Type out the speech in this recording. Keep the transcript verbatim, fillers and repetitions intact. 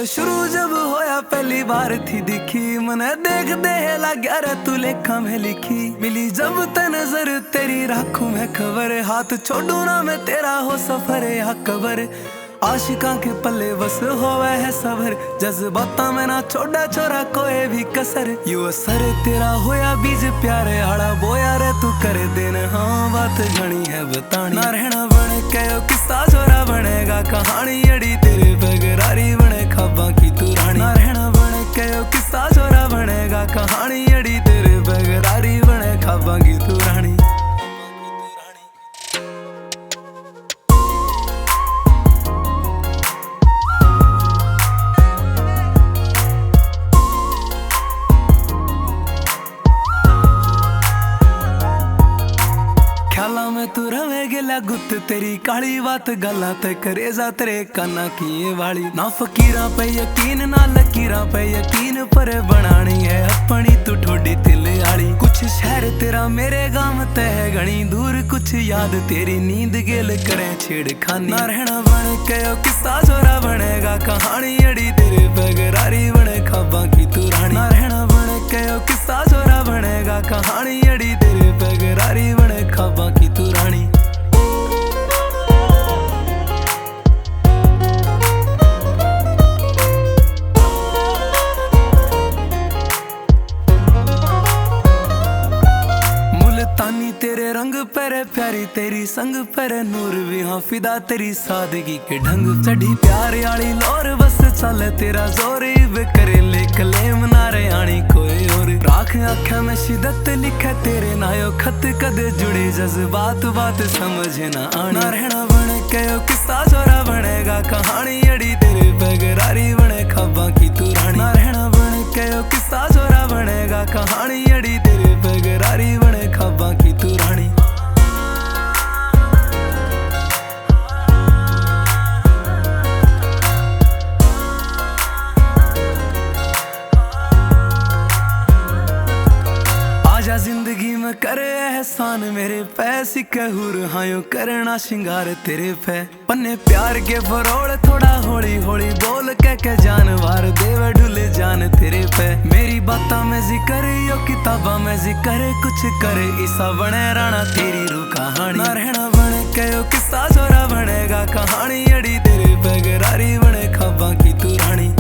शुरू जब होया पहली बार थी दिखी, मने देख दे लाग्या रे तू लेखा में लिखी। मिली जब ते नजर तेरी राखू मैं खबर, हाथ छोड़ू ना मैं तेरा हो सफर या कबर। आशिकां के पल्ले बस होवे है सबर, जज्बातां में ना छोड़ा छोरा कोई भी कसर। यो असर तेरा होया बीज प्यारे आला, बोया रे तू कर देन हाँ बात घणी है बतानी। ना रहना बन के यो किस्सा छोरा बनेगा कहानी, अड़ी तेरे पे गरारी बने खाबां की तू रानी। ना रहना बन के यो किस्सा छोरा बनेगा कहानी, अड़ी तेरे पे गरारी बने खाबां की तू रानी। ख्यालां में तू रवे गेला गुत, तेरी काली बात गल्ला ते करे जा तेरे काना की ये वाली। ना फकीरां पे यकीन ना लकीरां पे यकीन, पर बनानी है अपनी तू ठोडी तिल आली। कुछ शहर तेरा मेरे गांव ते है घणी दूर, कुछ याद तेरी नींद गेल करे छेड़खानी। ना रहना बन के यो किस्सा छोरा बनेगा कहानी, अड़ी तेरे पे गरारी बने खाबां की तू रानी। ना रहना बन के यो किस्सा छोरा बनेगा कहानी, अड़ी तेरे पे गरारी बने खाबां की तू रानी। मुल्तानी तेरे रंग पर प्यारी, तेरी संग पर नूर भी हाँ फिदा, तेरी सादगी के ढंग। चढ़ी प्यार आली लोर बस चल तेरा जोर, इब करे ले कलेम ना रे आनी कोई और। राख आँखां में शिदत लिखे तेरे ना यो खत, कद जुड़े जज्बात बात समझ ना आनी। ना रहना बन के यो किस्सा छोरा बनेगा कहानी, अड़ी तेरे पे गरारी बने खाबां की तू रानी। ना रहना बन के यो किस्सा छोरा बनेगा कहानी, अड़ी तेरे पे गरारी बने खाबां की तू रानी। आजा जिंदगी में करे एहसान मेरे पे, सिक्के हूर हाँ यो करना श्रृंगार तेरे पे। पन्ने प्यार के फरोल थोड़ा हौली हौली बोल, कह के जानवर देवे ढुल जान तेरे पे। मेरी बातां में जिक्र यो किताबां में जिक्र, कुछ कर इसा बने राणा तेरी रूह कहानी। ना रहना बन के यो किस्सा छोरा बनेगा कहानी, अड़ी तेरे पे गरारी बने खाबां की तू रानी।